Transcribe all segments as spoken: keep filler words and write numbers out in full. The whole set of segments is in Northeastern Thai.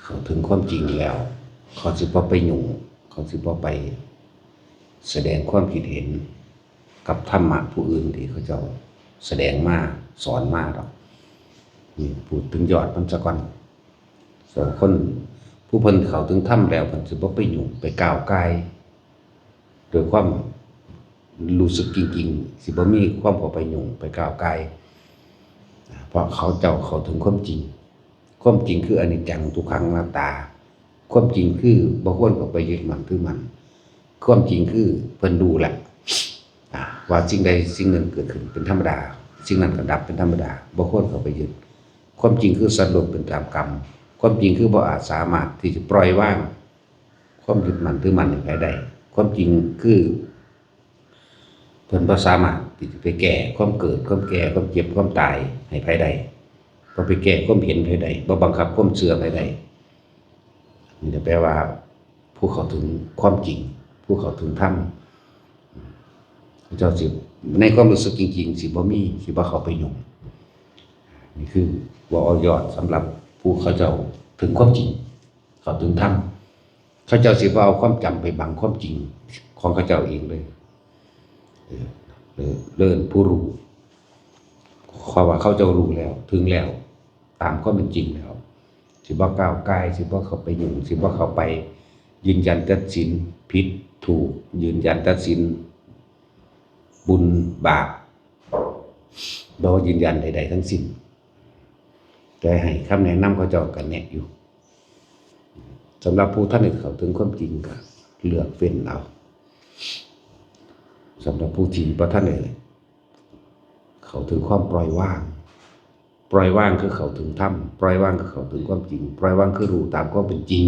เข้าถึงความจริงแล้ว เขาสิบ่ไปยุ่ง เขาสิบ่ไปแสดงความคิดเห็นกับธรรมะผู้อื่นที่เขาเจ้าแสดงมาสอนมาดอก นี่พูดถึงยอดมันซะก่อน ส่วนคนผู้เพิ่นเข้าถึงธรรมแล้ว เพิ่นสิบ่ไปยุ่งไปก้าวก่าย โดยความรู้สึกจริงๆ สิบ่มีความเข้าไปยุ่งไปก้าวก่าย เพราะเขาเจ้าเข้าถึงความจริง ความจริงคืออนิจจังทุกขังอนัตตา ความจริงคือบ่ควรเข้าไปยึดมั่นถือมั่น ความจริงคือเพิ่นรู้แหละ อ่า ว่าสิ่งใดสิ่งหนึ่งเกิดขึ้นเป็นธรรมดา สิ่งนั้นก็ดับเป็นธรรมดา บ่ควรเข้าไปยึด ความจริงคือสัตว์โลกเป็นตามกรรม ความจริงคือบ่อาจสามารถที่จะปล่อยวางความยึดมั่นถือมั่นให้ไผได้ ความจริงคือ เพิ่นบ่สามารถที่จะไปแก้ความเกิด ความแก่ ความเจ็บ ความตายให้ไผได้ บ่ไปแก้ความเห็นไผได้ บ่บังคับความเชื่อไผได้ นี่แปลว่า ผู้เข้าถึงความจริง ผู้เข้าถึงธรรม เจ้าสิ ในความรู้สึกจริงๆ สิบ่มี สิบ่เข้าไปยุ่ง นี่คือว่าเอายอดสำหรับผู้เขาเจ้าถึงความจริง เข้าถึงธรรม เขาเจ้าสิบ่เอาความจำไปบังความจริงของเขาเจ้าเองเลย เออ เออ เลินผู้รู้ เพราะว่าเขาเจ้ารู้แล้ว ถึงแล้ว ตามความเป็นจริงแล้ว สิบ่ก้าวก่าย สิบ่เข้าไปยุ่ง สิบ่เข้าไปยืนยันตัดสินผิดถูก ยืนยันตัดสินบุญบาป บ่ยืนยันใดๆ ทั้งสิ้น แต่ให้คำแนะนำเขาเจ้าก็แนะอยู่ สำหรับผู้ทันได้เข้าถึงความจริงก็เลือกเฟ้นเอา สำหรับผู้ที่บ่ทันได้เข้าถึงความปล่อยวาง ปล่อยวางคือเข้าถึงธรรม ปล่อยวางคือเข้าถึงความจริง ปล่อยวางคือรู้ตามความเป็นจริง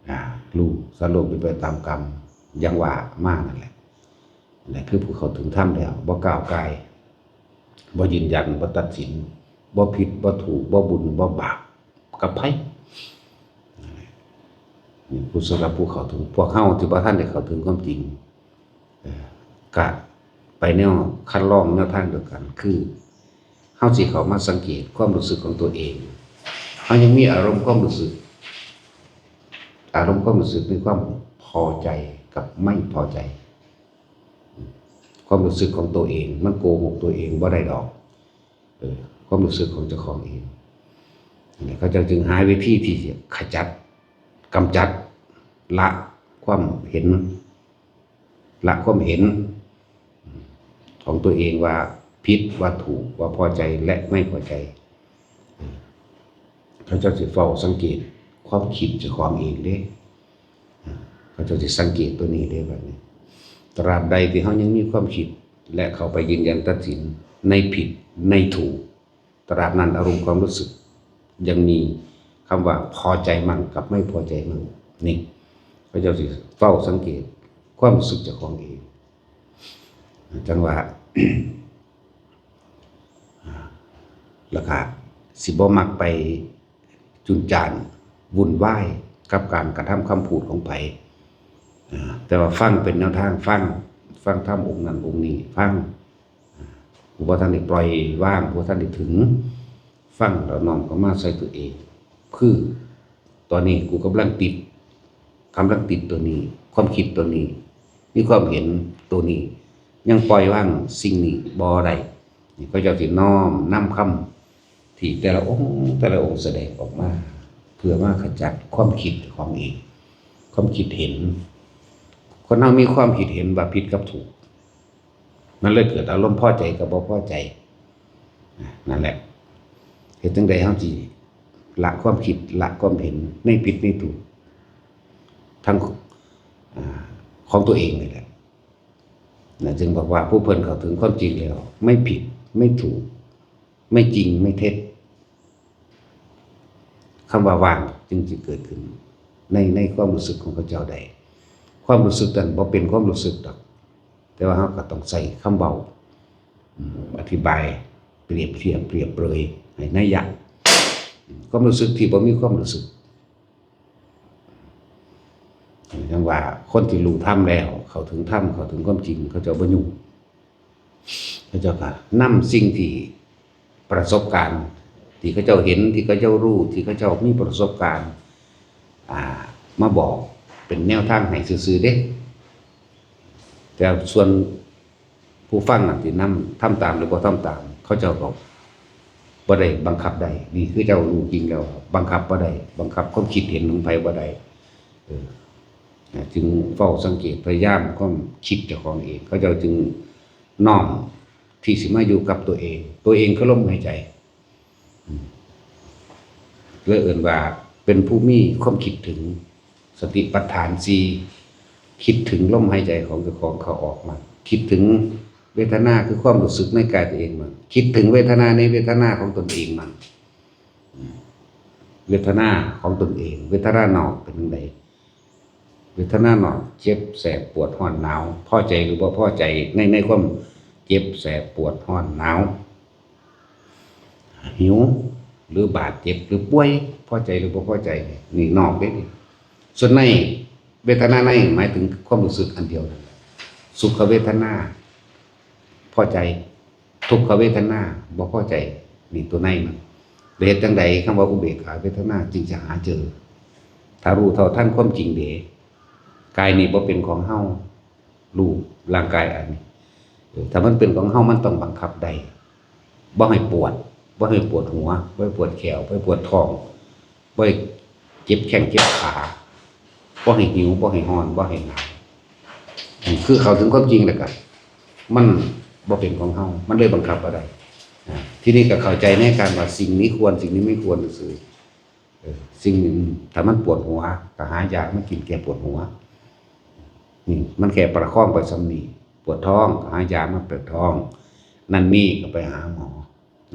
อ่า รู้สัตว์โลกเป็นไปตามกรรม อย่างว่ามานั่นแหละ นั่นแหละคือผู้เข้าถึงธรรมแล้ว บ่ก้าวก่าย บ่ยืนยัน บ่ตัดสิน บ่ผิด บ่ถูก บ่บุญ บ่บาป กับไผ นี่ผู้สำหรับผู้เข้าถึง พวกเฮาที่บ่ทันได้เข้าถึงความจริง เอ่อ กะไปแนวคัดลองแนวทางเดียวกัน คือ เฮาสิเข้ามาสังเกตความรู้สึกของตัวเอง เฮายังมีอารมณ์ความรู้สึก อารมณ์ความรู้สึกในความพอใจกับไม่พอใจ ความรู้สึกของตัวเอง มันโกหกตัวเองบ่ได้ดอก เออ ความรู้สึกของเจ้าของเอง นี่เขาเจ้าจึงหาวิธีที่จะขจัด กำจัด ละความเห็น ละความเห็นของตัวเองว่าผิด ว่าถูก ว่าพอใจและไม่พอใจ เขาเจ้าสิเฝ้าสังเกตความคิดเจ้าของเองเด้ เขาเจ้าสิสังเกตตัวนี้เด้ บัดนี้ ตราบใดที่เฮายังมีความคิด และเข้าไปยืนยันตัดสินในผิดในถูก ตราบนั้นอารมณ์ความรู้สึก ยังมีคำว่าพอใจมั่งกับไม่พอใจมั่ง นี่ เขาเจ้าสิเฝ้าสังเกตความรู้สึกเจ้าของเอง จั่งว่า แล้วก็สิบ่มักไปจุนจานวุ่นวายกับการกระทำคำพูดของไผ อ่า แต่ว่าฟังเป็นแนวทาง ฟัง ฟังธรรมองค์นั้นองค์นี้ ฟัง อ่า ผู้บ่ทันได้ปล่อยวาง ผู้บ่ทันได้ถึง ฟังแล้วน้อมเข้ามาใส่ตัวเอง คือ ตอนนี้กูกำลังติด กำลังติดตัวนี้ ความคิดตัวนี้ มีความเห็นตัวนี้ ยังปล่อยวางสิ่งนี้บ่ได้ นี่เขาเจ้าสิน้อมนำคำที่แต่ละองค์ แต่ละองค์แสดงออกมา เพื่อมาขจัดความคิดของเอง ความคิดเห็น คนเฮามีความคิดเห็นว่าผิดกับถูก มันเลยเกิดอารมณ์พอใจกับบ่พอใจ นั่นแหละ เฮ็ดจั่งใดเฮาสิละความคิด ละความเห็นในผิดในถูก ทั้ง อ่า ของตัวเองนี่แหละ นะ จึงบอกว่าผู้เพิ่นเข้าถึงความจริงแล้ว ไม่ผิด ไม่ถูก ไม่จริง ไม่เท็จ คำว่าว่างจึงสิเกิดขึ้น ใน ในความรู้สึกของเขาเจ้าได้ ความรู้สึกนั้นบ่เป็นความรู้สึกดอก แต่ว่าเราก็ต้องใช้คำเว้า อืม อธิบาย เปรียบเทียบ เปรียบเปรย ให้นัยยะ อืม ความรู้สึกที่บ่มีความรู้สึก จั่งว่าคนที่รู้ธรรมแล้ว เข้าถึงธรรม เข้าถึงความจริง เขาเจ้าบ่ยุ่ง เขาเจ้าก็นำสิ่งที่ประสบการณ์ ที่เขาเจ้าเห็น ที่เขาเจ้ารู้ ที่เขาเจ้ามีประสบการณ์ อ่า มาบอกเป็นแนวทางให้ซื่อๆเด้ แต่ส่วนผู้ฟังนั่นสินำทำตามหรือบ่ทำตาม เขาเจ้าก็บ่ได้บังคับได้ นี่คือเจ้ารู้จริงแล้ว บังคับบ่ได้ บังคับความคิดเห็นของไผบ่ได้ เออ นะ จึงเฝ้าสังเกตพยายามความคิดเจ้าของเอง เขาเจ้าจึงน้อมที่สิมาอยู่กับตัวเอง ตัวเองคือลมหายใจ อืม เลยเอิ้นว่าเป็นผู้มีความคิดถึงสติปัฏฐานสี่ คิดถึงลมหายใจของเจ้าของเข้าออกมา คิดถึงเวทนาคือความรู้สึกในกายตัวเองมัน คิดถึงเวทนาในเวทนาของตนเองมัน อืม เวทนาของตนเอง เวทนานอกเป็นจั่งใด เวทนานอก เจ็บแสบปวดร้อนหนาว พอใจหรือบ่พอใจใน ในความเจ็บแสบปวดร้อนหนาว หิวหรือบาดเจ็บหรือป่วย พอใจหรือบ่พอใจ นี่นอกเด้นี่ ส่วนใน เวทนาในหมายถึงความรู้สึกอันเดียวนั่นแหละ สุขเวทนา พอใจ ทุกขเวทนา บ่พอใจ นี่ตัวในมัน เฮ็ดจั่งใดคำว่าอุเบกขาเวทนาจึงจะหาเจอ ถ้ารู้เท่าทันความจริงเด้ กายนี้บ่เป็นของเฮา รูปร่างกายอันนี้ เออ ถ้ามันเป็นของเฮามันต้องบังคับได้ บ่ให้ปวด บ่ให้ปวดหัว บ่ให้ปวดแข้ว บ่ให้ปวดท้อง บ่ให้เจ็บแข้งเจ็บขา บ่ให้หิว บ่ให้ร้อน บ่ให้หนาว อืม คือเข้าถึงความจริงแล้วก็ มันบ่เป็นของเฮา มันเลยบังคับบ่ได้ อ่า ทีนี้ก็เข้าใจในการว่าสิ่งนี้ควร สิ่งนี้ไม่ควรซื่อๆ เออ สิ่งนี้ถ้ามันปวดหัว ก็หายามากินแก้ปวดหัว นี่มันแค่ประคองไปส่ำนี้ ปวดท้อง ก็หายามาปวดท้อง นั่นมีก็ไปหาหมอ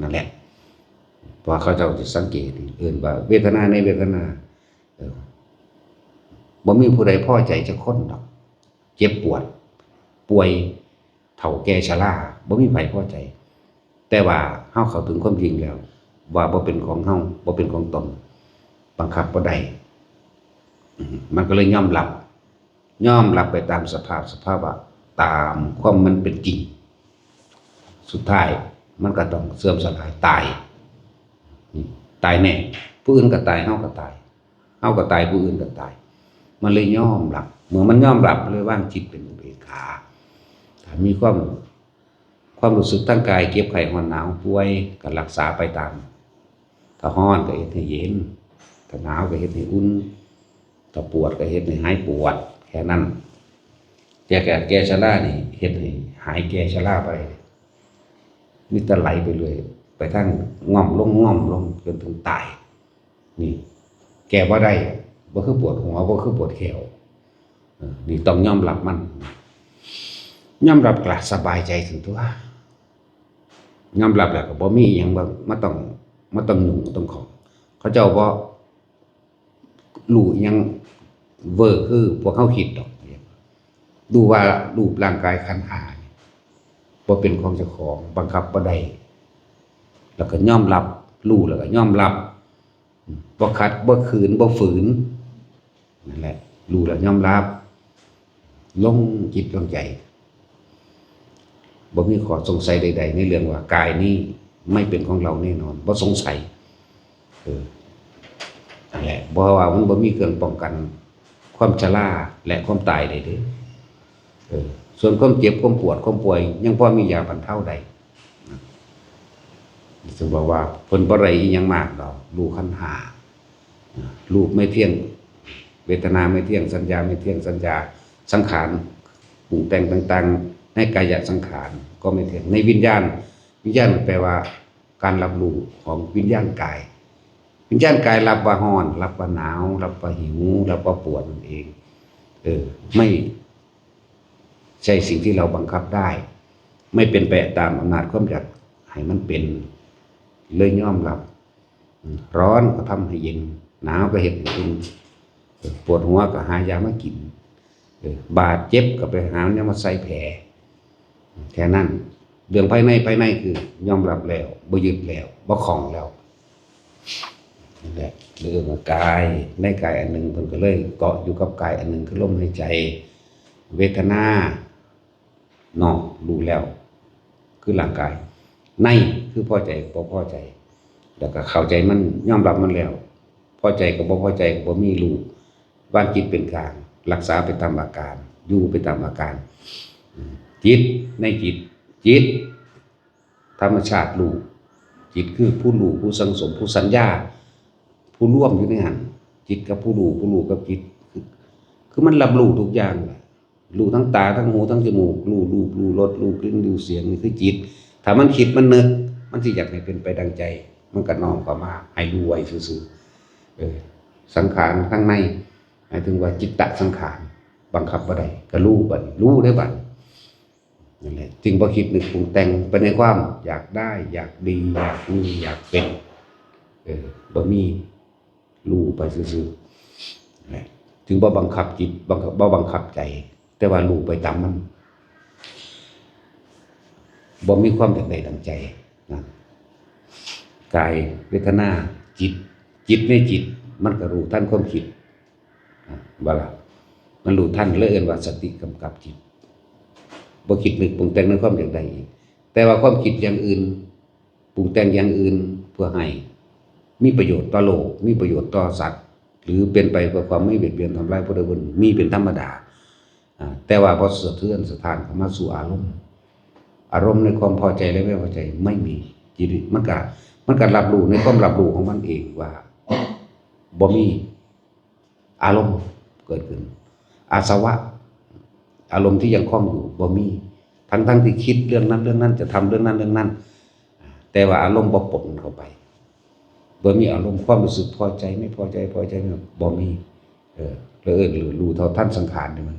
นั่นแหละ เพราะว่าเขาเจ้าจะสังเกต เอิ้นว่าเวทนาในเวทนา เออ บ่มีผู้ใดพอใจจักคนดอก เจ็บปวด ป่วย เฒ่าแก่ชรา บ่มีไผพอใจ แต่ว่าเฮาเข้าถึงความจริงแล้ว ว่าบ่เป็นของเฮา บ่เป็นของตน บังคับบ่ได้ อืม มันก็เลยยอมรับ ยอมรับไปตามสภาพ สภาวะ ตามความมันเป็นจริง สุดท้ายมันก็ต้องเสื่อมสลาย ตาย อืม ตายแน่ ผู้อื่นก็ตาย เฮาก็ตาย เฮาก็ตาย ผู้อื่นก็ตาย มันเลยยอมรับ เมื่อมันยอมรับ มันเลยวางจิตเป็นอุเบกขา ถ้ามีความ ความรู้สึกทางกาย เจ็บไข้ร้อนหนาวป่วย ก็รักษาไปตาม ถ้าร้อนก็เฮ็ดให้เย็น ถ้าหนาวก็เฮ็ดให้อุ่น ถ้าปวดก็เฮ็ดให้หายปวด แค่นั้น แต่แก่ แก่ชรานี่เฮ็ดให้หายแก่ชราไป มีแต่ไหลไปเรื่อย ไปทางง่อมลง ง่อมลง จนถึงตาย นี่ แก้บ่ได้ บ่คือปวดหัว บ่คือปวดแข้ว เออ นี่ต้องยอมรับมัน ยอมรับก็สบายใจซั่นตั่ว ยอมรับแล้วก็บ่มีอิหยังมา มาต้อง มาต้องยุ่ง มาต้องข้อง เขาเจ้าบ่รู้อิหยังเวอร์คือพวกเฮาคิดดอก รู้ว่ารูปร่างกายขันธ์ห้านี่บ่เป็นของเจ้าของ บังคับบ่ได้ แล้วก็ยอมรับ รู้แล้วก็ยอมรับ บ่ขัด บ่ขืน บ่ฝืน นั่นแหละ รู้แล้วยอมรับ ลงจิตลงใจ บ่มีข้อสงสัยใดๆ ในเรื่องว่ากายนี้ไม่เป็นของเราแน่นอน บ่สงสัย เออ นั่นแหละ เพราะว่ามันบ่มีเครื่องป้องกันความชราและความตายได้เด้ เออ ส่วนความเจ็บ ความปวด ความป่วย ยังพอมียาบรรเทาได้ นะ ซึ่งบอกว่าเพิ่นบ่ได้อิหยังมากดอก รู้ขันธ์ห้า นะ รูปไม่เที่ยง เวทนาไม่เที่ยง สัญญาไม่เที่ยง สัญญา สังขารปรุงแต่งต่างๆ ในกายสังขารก็ไม่เที่ยง ในวิญญาณ วิญญาณแปลว่าการรับรู้ของวิญญาณกาย วิญญาณกายรับว่าร้อน รับว่าหนาว รับว่าหิว รับว่าปวดนั่นเอง เออ ไม่ใช่สิ่งที่เราบังคับได้ ไม่เป็นไปตามอำนาจความอยากให้มันเป็น เลยยอมรับ อืม ร้อนก็ทำให้เย็น หนาวก็เฮ็ดให้อุ่น เออ ปวดหัวก็หายามากิน เออ บาดเจ็บก็ไปหาแนวมาใส่แผล แค่นั้น เรื่องภายใน ภายในคือยอมรับแล้ว บ่ยึดแล้ว บ่ข้องแล้ว นั่นแหละ เรื่องกาย ในกายอันหนึ่ง เพิ่นก็เลยเกาะอยู่กับกายอันหนึ่ง คือลมหายใจ เวทนา นอกรู้แล้ว คือร่างกาย ในคือพอใจบ่พอใจ แล้วก็เข้าใจมัน ยอมรับมันแล้ว พอใจกับบ่พอใจกับบ่มี รู้ วางจิตเป็นกลาง รักษาไปตามอาการ อยู่ไปตามอาการ จิตในจิต จิต ธรรมชาติรู้ จิตคือผู้รู้ ผู้สังสม ผู้สัญญา ผู้รวมอยู่ในหั้น จิตกับผู้รู้ ผู้รู้กับจิต คือ คือมันรับรู้ทุกอย่างแหละ รู้ทั้งตา ทั้งหู ทั้งจมูก รู้รูป รู้รส รู้กลิ่น รู้เสียง นี่คือจิต ถ้ามันคิดมันนึก มันสิอยากให้เป็นไปดังใจ มันก็น้อมเข้ามา ให้รู้ไว้ซื่อๆ เออ สังขารข้างใน หมายถึงว่าจิตตสังขาร บังคับบ่ได้ ก็รู้บัดนี้ รู้ได้บัดนี้ นั่นแหละ จึงบ่คิดนึกปรุงแต่งไปในความอยากได้ อยากดี อยากมี อยากเป็น เออ บ่มี รู้ไปซื่อๆ นะ จึงบ่บังคับจิต บังคับ บ่บังคับใจ แต่ว่ารู้ไปตามมัน บ่มีความอยากได้ดังใจนะ กาย เวทนา จิต จิตในจิต มันก็รู้ทันความคิด นะ ว่าล่ะ มันรู้ทัน เลยเอิ้นว่าสติกำกับจิต บ่คิดนึกปรุงแต่งในความอยากได้อีก แต่ว่าความคิดอย่างอื่น ปรุงแต่งอย่างอื่นเพื่อให้มีประโยชน์ต่อโลก มีประโยชน์ต่อสัตว์ หรือเป็นไปเพื่อความไม่เบียดเบียนทำร้ายผู้ใดผู้หนึ่ง มีเป็นธรรมดา อ่า แต่ว่าบ่สะเทือนสะท้านเข้ามาสู่อารมณ์ อารมณ์ในความพอใจและไม่พอใจไม่มี จิตมันก็ มันก็รับรู้ในความรับรู้ของมันเองว่า บ่มีอารมณ์เกิดขึ้น อาสวะ อารมณ์ที่ยังคล้องอยู่บ่มี ทั้งๆที่คิดเรื่องนั้นเรื่องนั้น จะทำเรื่องนั้นเรื่องนั้น แต่ว่าอารมณ์บ่ปนเข้าไป บ่มีอารมณ์ความรู้สึกพอใจไม่พอใจ พอใจไม่ บ่มี เออ เลยเอิ้นรู้เท่าทันสังขารนี่มัน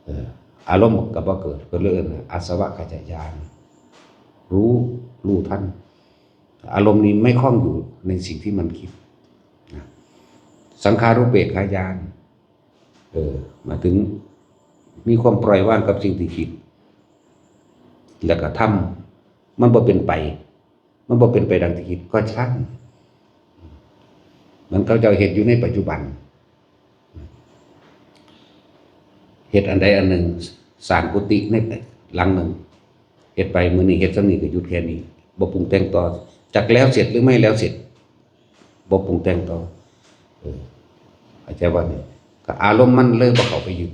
เออ อารมณ์ก็บ่เกิด ก็เลยเอิ้นอาสวัคคยญาณ รู้ รู้ทัน อารมณ์นี้ไม่คล้องอยู่ในสิ่งที่มันคิดนะ สังขารูปเปกขายาน เออ หมายถึงมีความปล่อยวางกับสิ่งที่คิด แล้วก็ทำ มันบ่เป็นไป มันบ่เป็นไปดังที่คิด ก็ช่าง มันเขาเจ้าเฮ็ดอยู่ในปัจจุบัน เฮ็ดอันใดอันหนึ่ง สร้างกุฏิในหลังหนึ่ง เฮ็ดไปมื้อนี้เฮ็ดส่ำนี้ก็หยุดแค่นี้ บ่ปรุงแต่งต่อ จักแล้วเสร็จหรือไม่แล้วเสร็จ บ่ปรุงแต่งต่อ เออ เข้าใจบ่นี่ ก็อารมณ์มันเลยบ่เข้าไปยึด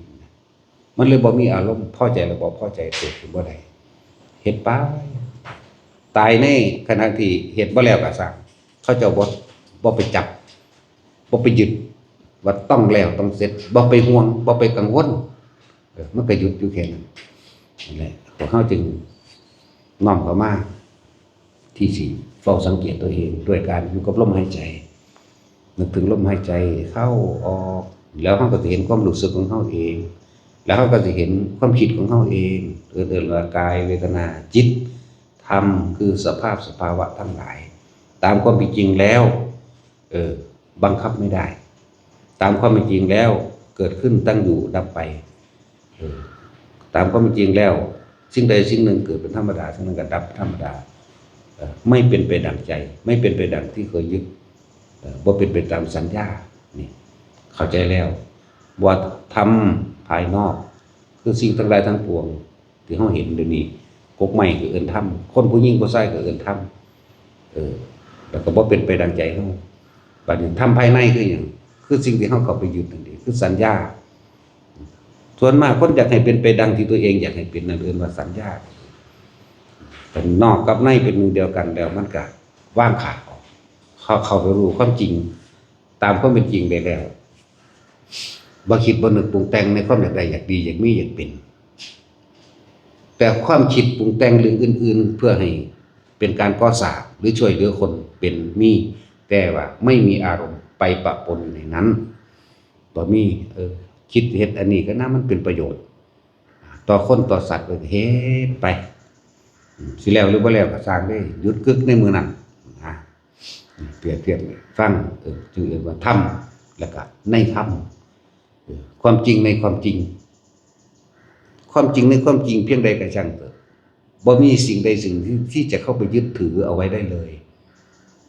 มันเลยบ่มีอารมณ์พอใจและบ่พอใจเกิดขึ้นบ่ได้ เฮ็ดไป ตายในขณะที่เฮ็ดบ่แล้วก็ซ่าง เขาเจ้าบ่ บ่ไปจับ บ่ไปยึด ว่าต้องแล้วต้องเสร็จ บ่ไปห่วง บ่ไปกังวล เออ มันก็หยุดอยู่แค่นั้น นั่นแหละ พวกเฮาจึงน้อมเข้ามา ที่สิเฝ้าสังเกตตัวเอง ด้วยการอยู่กับลมหายใจ นึกถึงลมหายใจเข้าออก แล้วเฮาก็สิเห็นความรู้สึกของเฮาเอง แล้วเฮาก็สิเห็นความคิดของเฮาเอง เอิ้น เอิ้นว่ากาย เวทนา จิต ธรรม คือสภาพสภาวะทั้งหลาย ตามความเป็นจริงแล้ว เออ บังคับไม่ได้ ตามความเป็นจริงแล้ว เกิดขึ้น ตั้งอยู่ ดับไป เออ ตามความเป็นจริงแล้ว สิ่งใดสิ่งหนึ่งเกิดเป็นธรรมดา สิ่งนั้นก็ดับธรรมดา เออ ไม่เป็นไปดังใจ ไม่เป็นไปดังที่เคยยึด เออ บ่เป็นไปตามสัญญา นี่ เข้าใจแล้ว ว่าธรรมภายนอก คือสิ่งทั้งหลายทั้งปวง ที่เฮาเห็นเดี๋ยวนี้ กกไม้ก็เอิ้นธรรม คนผู้หญิงผู้ชายก็เอิ้นธรรม เออ แล้วก็บ่เป็นไปดังใจเฮา บัดนี้ธรรมภายในคือหยัง คือสิ่งที่เฮาเข้าไปยึดนั่นเอง คือสัญญา ส่วนมากคนอยากให้เป็นไปดังที่ตัวเองอยากให้เป็นนั่นเอิ้นว่าสัญญา แต่นอกกับในเป็นหนึ่งเดียวกันแล้วมันก็วางขาดออก เขาเข้าไปรู้ความจริง ตามความเป็นจริงได้แล้ว บ่คิดบ่นึกปรุงแต่งในความอยากได้อยากดีอยากมีอยากเป็น แต่ความคิดปรุงแต่งเรื่องอื่นๆ เพื่อให้เป็นการก่อสร้างหรือช่วยเหลือคนเป็นมี แต่ว่าไม่มีอารมณ์ไปปะปนอยู่ในนั้น บ่มี เออ คิดเฮ็ดอันนี้ก็นะมันเป็นประโยชน์ ต่อคนต่อสัตว์ก็เฮ็ดไป อืม สิแล้วหรือบ่แล้วก็ซ่างเด้ หยุดกึกในมื้อนั้น นะ เปรียบเทียบให้ฟัง เออ จึงเรียกว่าธรรม แล้วก็ในธรรม เออ ความจริงในความจริง ความจริงในความจริงเพียงใดก็ช่างเถอะ บ่มีสิ่งใดสิ่งที่ ที่จะเข้าไปยึดถือเอาไว้ได้เลย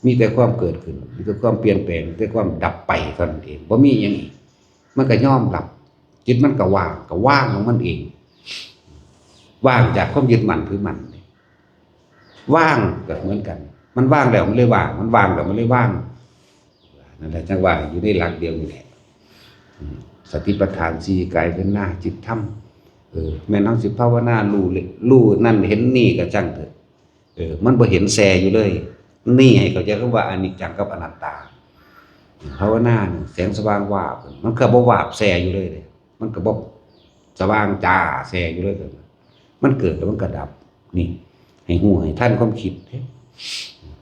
มีแต่ความเกิดขึ้น มีแต่ความเปลี่ยนแปลง มีแต่ความดับไปเท่านั้นเอง บ่มีหยังอีก มันก็ยอมรับ จิตมันก็ว่าง ก็ว่างของมันเอง ว่างจากความยึดมั่นถือมั่น ว่างก็เหมือนกัน มันว่างแล้วมันเลยว่าง มันว่างแล้วมันเลยว่าง นั่นแหละจังว่าอยู่ในหลักเดียวนี่แหละ อืม สติปัฏฐานสี่ กายเวทนาจิตธรรม เออ แม่นเฮาสิภาวนารู้เลย รู้นั่นเห็นนี่ก็ช่างเถอะ เออ มันบ่เห็นแซ่อยู่เลย นี่ให้เข้าใจคำว่าอนิจจังกับอนัตตา ภาวนานี่แสงสว่างวาบ มันก็บ่วาบแซ่อยู่เลยเด้ มันก็บ่สว่างจ้าแซ่อยู่เลยเด้ มันเกิดแล้วมันก็ดับ นี่ ให้ฮู้ให้ทันความคิดเด้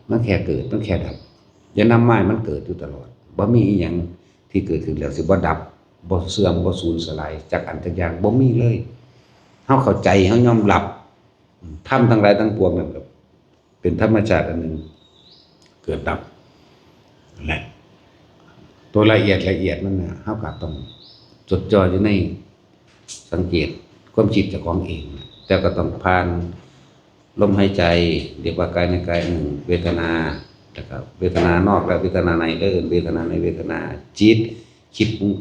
มันแค่เกิด มันแค่ดับ อย่านำมาให้มันเกิดอยู่ตลอด บ่มีอีหยังที่เกิดขึ้นแล้วสิบ่ดับ บ่เสื่อม บ่สูญสลาย จักอันจักอย่าง บ่มีเลย เฮาเข้าใจ เฮายอมรับ ธรรมทั้งหลายทั้งปวงนั่นก็เป็นธรรมชาติอันหนึ่ง เกิดดับ นั่นแหละ ตัวละเอียดละเอียดมันน่ะ เฮาก็ต้องจดจ่ออยู่ใน สังเกตความคิดเจ้าของเอง แต่ก็ต้องผ่านลมหายใจ เรียกว่ากายในกายหนึ่ง เวทนา แล้วก็เวทนานอกและเวทนาใน เอิ้นเวทนาในเวทนา จิต คิดปรุง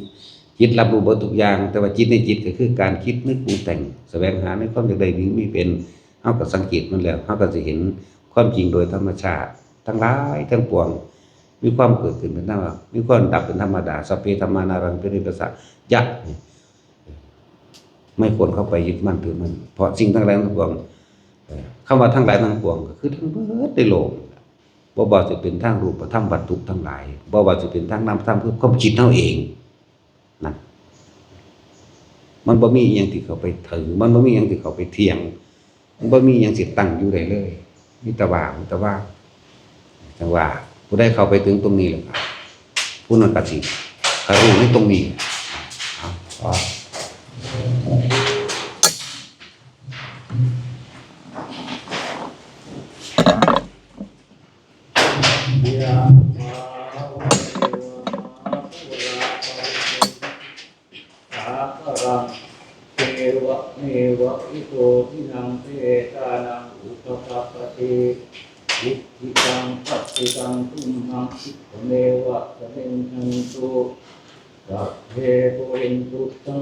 จิตรับรู้เบิดทุกอย่าง แต่ว่าจิตในจิตก็คือการคิดนึกปรุงแต่ง แสวงหาในความอยากได้ดีมีเป็น เฮาก็สังเกตมันแล้ว เฮาก็สิเห็นความจริงโดยธรรมชาติ ทั้งหลายทั้งปวง มีความเกิดขึ้นเป็นธรรมดา มีความดับเป็นธรรมดา สัพเพธัมมานารังปริปสสะยะ ไม่ควรเข้าไปยึดมั่นถือมั่น เพราะสิ่งทั้งหลายทั้งปวง เอ่อ คำว่าทั้งหลายทั้งปวงก็คือทั้งเบิดในโลก บ่ว่าสิเป็นทางรูปธรรมวัตถุทั้งหลาย บ่ว่าสิเป็นทางนามธรรมคือความคิดเฮาเอง นั่น มันบ่มีอิหยังที่เข้าไปถือ มันบ่มีอิหยังที่เข้าไปเถียง มันบ่มีอิหยังสิตั้งอยู่ได้เลย มีแต่ว่าง มีแต่ว่าง จังว่า ผู้ใดเข้าไปถึงตรงนี้แล้วก็ ผู้นั้นก็สิก็รู้ในตรงนี้ เอา ขอ ยะถาวาริวหาปูราปริปูเรนติสาคารัง เอวะเมวะอิโตทินังเปตานังอุปกัปปติ อิทธิตังปัตติตังตุมหังคิปะเมวะสะมิชฌันตุ สัพเพปูเรนตุสัง